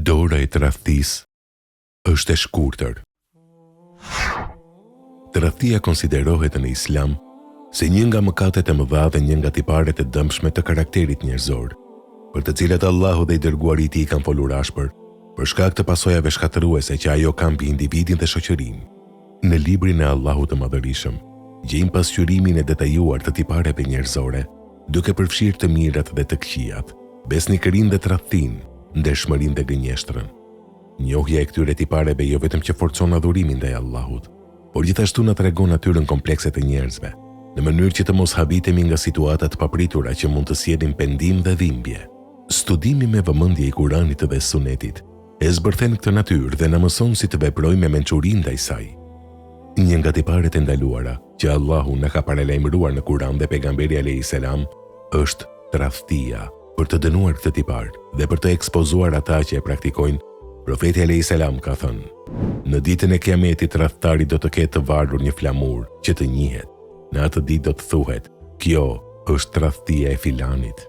Dora e tradhtisë është e shkurtër. Tradhtia konsiderohet në Islam si një nga mëkatet e mëdha dhe një nga tiparet e dëmshme të karakterit njerëzor, për të cilat Allahu dhe i Dërguari i Tij kanë folur ashpër, për shkak të pasojave shkatërruese që ajo ka mbi individin dhe shoqërinë. Në librin e Allahut të Madhërishëm, gjejmë pasqyrimin e detajuar të tipareve njerëzore, duke përfshirë të mirat dhe të këqijat, besnikërinë dhe tradhtinë, ndershmërinë dhe gënjeshtrën. Njohja e këtyre tipareve jo vetëm që forcon adhurimin ndaj Allahut, por gjithashtu na tregon natyrën komplekse të njerëzve, në mënyrë që të mos habitemi nga situata të papritura që mund të sjellin pendim dhe dhimbje. Studimi me vëmendje i Kuranit dhe Sunetit e zbërthen këtë natyrë dhe na mëson si të veprojmë me mençuri ndaj saj. Një nga tiparet e ndaluara që Allahu na ka paralajmëruar në Kuran dhe Pejgamberi alejhi selam është tradhtia. Për të dënuar këtë tipar dhe për të ekspozuar ata që e praktikojnë, Profeti alejhi selam ka thënë: Në ditën e Kiametit tradhtari do të ketë të varur një flamur që të njihet. Në atë ditë do të thuhet, kjo është tradhtia e filanit.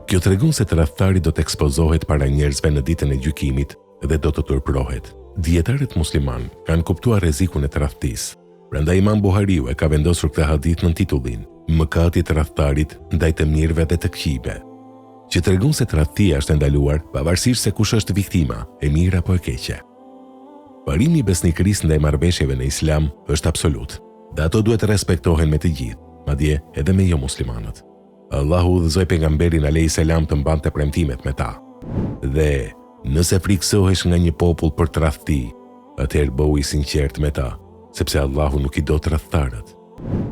Kjo tregon se tradhtari do të ekspozohet para njerëzve në ditën e gjykimit dhe do të turpërohet. Dijetarët muslimanë kanë kuptuar rrezikun e tradhtisë. Prandaj Imam Buhariu e ka vendosur këtë hadith nën titullin Mëkati i tradhtarit ndaj të mirëve dhe të këqijve, që tregon se tradhtia është e ndaluar pavarësisht se kush është viktima, e mirë apo e keqe. Parimi i besnikërisë ndaj marrëveshjeve në Islam është absolut dhe ato duhet të respektohen me të gjithë, madje edhe me jomuslimanët. Allahu udhëzoi Pejgamberin alejhi selam të mbante premtimet me ta. Dhe, nëse frikësohesh nga një popull për tradhti, atëherë bëhu i sinqertë me ta, sepse Allahu nuk i do tradhtarët.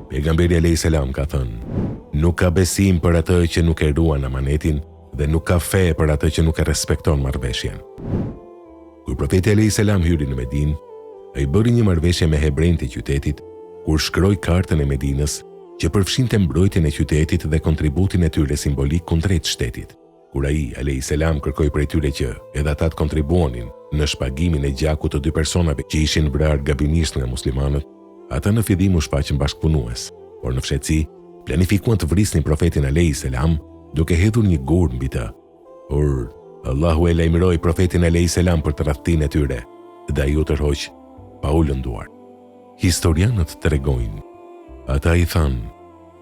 Pejgamberi alejhi selam ka thënë, Nuk ka besim për atë që nuk e ruan amanetin dhe nuk ka fe për atë që nuk e respekton marrëveshjen. Kur Profeti alejhi selam hyri në Medinë, ai bëri një marrëveshje me hebrenjtë e qytetit, kur shkroi kartën e Medinës, që përfshinte mbrojtjen e qytetit dhe kontributin e tyre simbolik kundrejt shtetit. Kur ai, alejhi selam, kërkoi prej tyre që edhe ata të kontribuonin në shpagimin e gjakut të dy personave që ishin vrarë gabimisht nga muslimanët, ata në fillim u shfaqën bashkëpunues, por në fshehtësi planifikuan të vrisnin Profetin alejhi selam duke hedhur një gur mbi të. Por, Allahu e lajmëroi Profetin alejhi selam për tradhtinë e tyre dhe ai u tërhoq pa u lënduar. Historianët tregojnë, ata i thanë,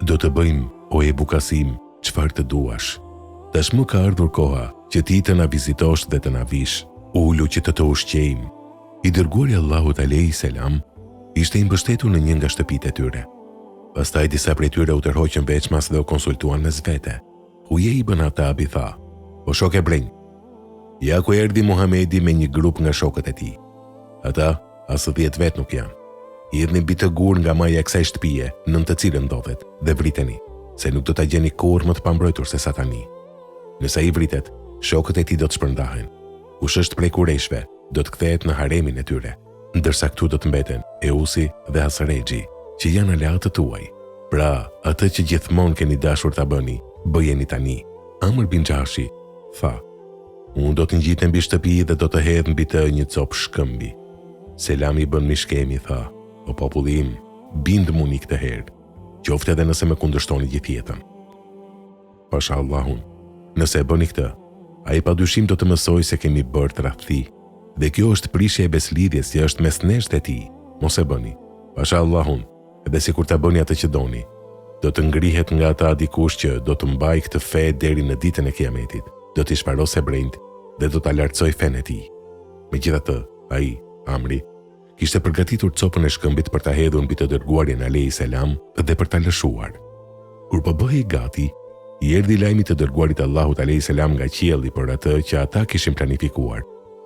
do të bëjmë, o Ebu Kasim, çfarë të duash. Tashmë ka ardhur koha që ti të na vizitosh dhe të na vish, ulu që të të ushqejmë. I dërguari i Allahut alejhi selam ishte i mbështetur në një nga shtëpitë e tyre. Pastaj disa prej tyre u tërhoqën veçmas dhe u konsultuan mes vete. Huyej ibn Ahtabi tha, O shokë hebrenj, ja ku erdhi Muhamedi me një grup nga shokët e tij. Ata as dhjetë vetë nuk janë. Hidhni mbi të gurë nga maja e kësaj shtëpie, nën të cilën ndodhet, dhe vriteni, se nuk do ta gjeni kurrë më të pambrojtur sesa tani. Nëse ai vritet, shokët e tij do të shpërndahen. Kush është prej kurejshëve, do të kthehet në haremin e tyre. Ndërsa këtu do të mbeten Eusi dhe Hazrexhi, që janë aleatët tuaj. Pra, atë që gjithmonë keni dashur ta bëni, bëjeni tani. Amr bin Xhahshi tha, Unë do të ngjitem mbi shtëpi dhe do të hedh mbi të një copë shkëmbi. Selam ibn Mishkemi tha, O populli im, bindmuni këtë herë, qoftë edhe nëse më kundërshtoni gjithë jetën. Pasha Allahun, nëse e bëni këtë, ai padyshim do të mësojë se kemi bërë tradhti. Dhe kjo është prishja e besëlidhjes që është mes nesh dhe tij. Mos e bëni. Pasha Allahun, edhe sikur ta bëni atë që doni, do të ngrihet nga ata dikush që do të mbajë këtë fe deri në ditën e Kiametit, do t'i shfarosë hebrenjtë dhe do ta lartësojë fenë e tij. Megjithatë, ai, Amri, kishte përgatitur copën e shkëmbit për ta hedhur mbi të dërguarin alejhi selam dhe për ta lëshuar. Kur po bëhej gati, i erdhi lajmi të dërguarit të Allahut alejhi selam nga qielli për atë që ata kishin planifikuar.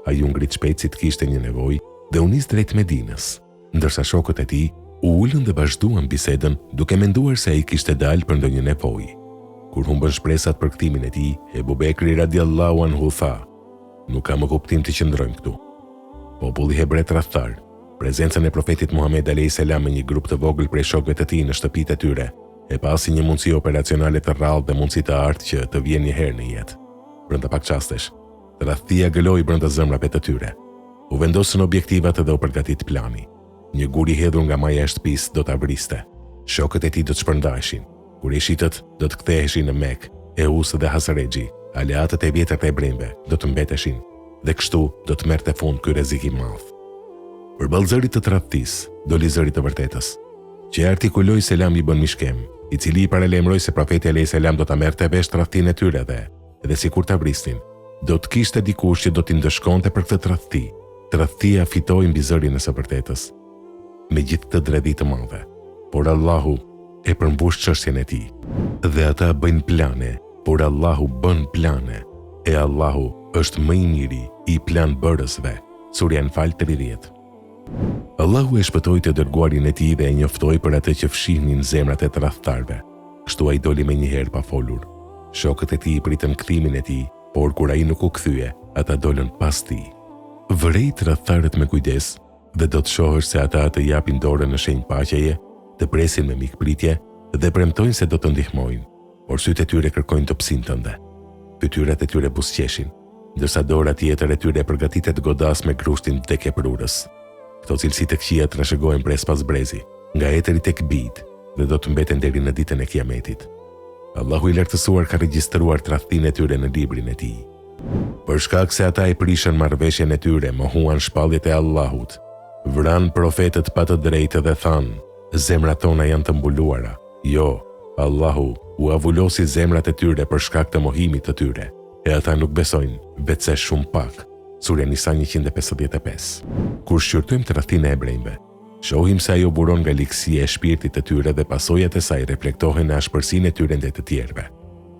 Ai u ngrit shpejt si të kishte një nevojë dhe u nis drejt Medinës, ndërsa shokët e tij u ulën dhe vazhduan bisedën duke menduar se ai kishte dalë për ndonjë nevojë. Kur humbën shpresat për kthimin e tij, Ebu Bekri radiallahu anhu tha, Nuk ka më kuptim të qëndrojmë këtu. Populli hebre tradhtar, prezencën e Profetit Muhamed alejhi selam me një grup të vogël prej shokëve të tij në shtëpitë e tyre, e pa si një mundësi operacionale të rrallë dhe mundësi të artë që të vjen një herë në jetë. Brenda pak çastesh, tradhtia gëloi brenda zemrave të tyre. U vendosën objektivat dhe u përgatit plani. Një gur i hedhur nga maja e shtëpisë do ta vriste. Shokët e tij do të shpërndaheshin. Kurejshitët do të ktheheshin në Mekë, Eus dhe Hazrexhi, aleatët e vjetër të hebrenjve, do të mbeteshin. Dhe kështu do të merrte fund ky rrezik i madh. Përballë zërit të tradhtisë, doli zëri i të vërtetës, që e artikuloi Selam ibn Mishkem, i cili i paralajmëroi se Profeti alejhi selam do ta merrte vesh tradhtinë e tyre dhe, edhe sikur ta vrisnin, do të kishte dikush që do t'i ndëshkonte për këtë tradhti. Tradhtia fitoi mbi zërin e së vërtetës, me gjithë këtë dredhi të madhe. Por Allahu e përmbush çështjen e tij. Dhe ata bëjnë plane, por Allahu bën plane, e Allahu është më i miri i planbërësve. Surja Enfal 30. Allahu e shpëtoi të dërguarin e tij dhe e njoftoi për atë që fshihnin zemrat e tradhtarëve. Kështu ai doli menjëherë pa folur. Shokët e tij pritën kthimin e tij, por kur ai nuk u kthye, ata dolën pas tij. Vëreji tradhtarët me kujdes dhe do të shohësh se ata të japin dorën në shenjë paqeje, të presin me mikpritje dhe premtojnë se do të ndihmojnë, por sytë e tyre kërkojnë dobësinë tënde. Fytyrat e tyre buzëqeshin, ndërsa dora tjetër e tyre përgatitet të godasë me grushtin vdekjeprurës. Këto cilësi të këqija trashëgohen brez pas brezi, nga etërit tek bijtë dhe do të mbeten deri në ditën e Kiametit. Allahu i Lartësuar ka regjistruar tradhtinë e tyre në librin e Tij. Për shkak se ata e prishën marrëveshjen e tyre, mohuan shpalljet e Allahut, vranë profetët pa të drejtë dhe thanë, Zemrat tona janë të mbuluara. Jo, Allahu ua vulosi zemrat e tyre për shkak të mohimit të tyre, e ata nuk besojnë, veçse shumë pak. Surja Nisa 155. Kur shqyrtojmë tradhtinë e hebrenjve, shohim se ajo buron nga ligësia e shpirtit të tyre dhe pasojat e saj reflektohen në ashpërsinë e tyre ndaj të tjerëve.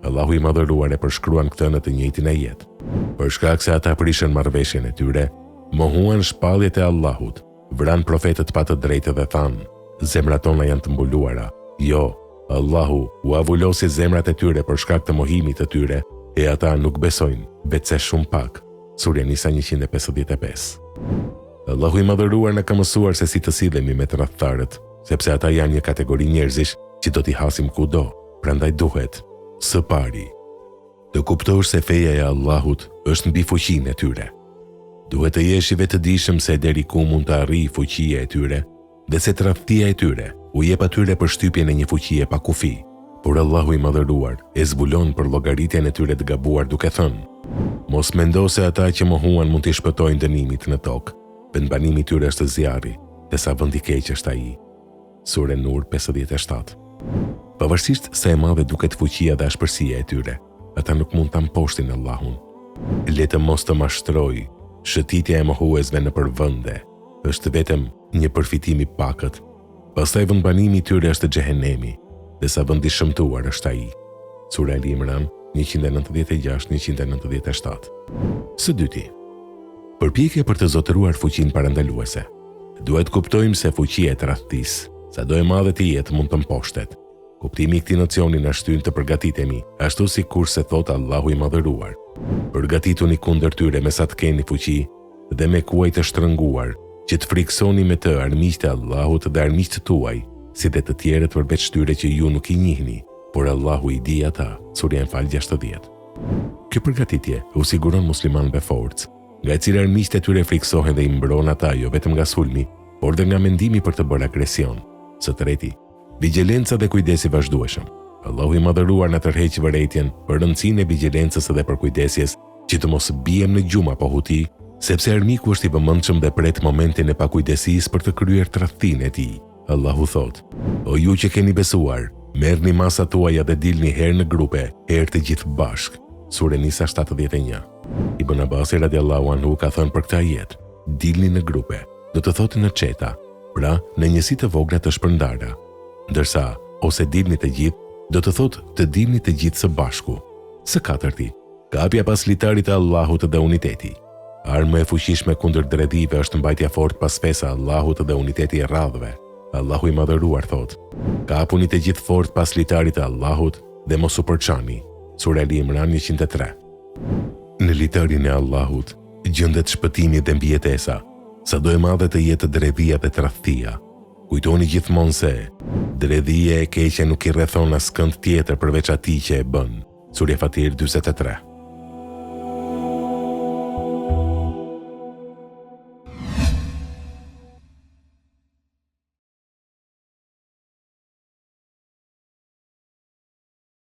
Allahu i Madhëruar e përshkruan këtë në të njëjtin ajet. Për shkak se ata prishën marrëveshjen e tyre, mohuan shpalljet e Allahut, vranë profetët pa të drejtë dhe thanë, Zemrat tona janë të mbuluara. Jo, Allahu ua vulosi zemrat e tyre për shkak të mohimit të tyre, e ata nuk besojnë, veçse shumë pak. Surja Nisa 155. Allahu i Madhëruar na ka mësuar se si të sillemi me tradhtarët, sepse ata janë një kategori njerëzish që do t'i hasim kudo, prandaj duhet, së pari, të kuptosh se feja e Allahut është mbi fuqinë e tyre. Duhet të jesh i vetëdijshëm se deri ku mund të arrijë fuqia e tyre dhe se tradhtia e tyre u jep atyre përshtypjen e një fuqie pa kufi, por Allahu i Madhëruar e zbulon përllogaritjen e tyre të gabuar duke thënë, Mos mendo se ata që mohuan mund t'i shpëtojnë dënimit në tokë, vendbanimi i tyre është zjarri, dhe sa vend i keq është ai. Sure Nur 57. Pavarësisht sa e madhe duket fuqia dhe ashpërsia e tyre, ata nuk mund ta mposhtin Allahun. Le të mos të mashtrojë shëtitja e mohuesve nëpër vende, është vetëm një përfitim i pakët. Pastaj vendbanimi i tyre është xhehenemi, dhe sa vend i shëmtuar është ai. Sura Ali Imran 196-197. Së dyti, përpjekja për të zotëruar fuqinë parandaluese. Duhet të kuptojmë se fuqia e tradhtisë, sado e madhe të jetë, mund të mposhtet. Kuptimi i këtij nocioni na shtyn të përgatitemi, ashtu sikurse thotë Allahu i Madhëruar, Përgatituni kundër tyre me sa të keni fuqi dhe me kuaj të shtrënguar, që të frikësoni me të armiqtë e Allahut dhe armiqtë tuaj, si dhe të tjerët përveç tyre që ju nuk i njihni, por Allahu i di ata. Surja Enfal 60. Kjo përgatitje u siguron muslimanëve forcë, nga e cila armiqtë e tyre frikësohen dhe i mbron ata jo vetëm nga sulmi, por dhe nga mendimi për të bërë agresion. Së treti, Vigjilenca dhe kujdesi i vazhdueshëm. Allahu i Madhëruar na tërheq vërejtjen për rëndësinë e vigjilencës dhe përkujdesjes që të mos biem në gjumë apo huti, sepse armiku është i vëmendshëm dhe pret momentin e pakujdesisë për të kryer tradhtinë e tij. Allahu thotë, O ju që keni besuar, merrni masat tuaja dhe dilni herë në grupe, herë të gjithë bashkë. Sure Nisa 71. Ibn Abasi radiallahu anhu ka thënë për këtë ajet, Dilni në grupe, do të thotë në çeta, pra në njësi të vogla të shpërndara. Ndërsa, ose dilni të gjithë, do të thotë të dilni të gjithë së bashku. Së katërti, kapja pas litarit të Allahut dhe uniteti. Armë më e fuqishme kundër dredhive është mbajtja fort pas fesë së Allahut dhe uniteti i radhëve. Allahu i Madhëruar thotë, Kapuni të gjithë fort pas litarit të Allahut dhe mos u përçani. Sura Ali Imran 103. Në litarin e Allahut gjendet shpëtimi dhe mbijetesa, sado e madhe të jetë dredhia dhe tradhtia. Kujtoni gjithmonë se, dredhia e keqe nuk i rrethon askënd tjetër përveç atij që e bën. Surja Fatir 43.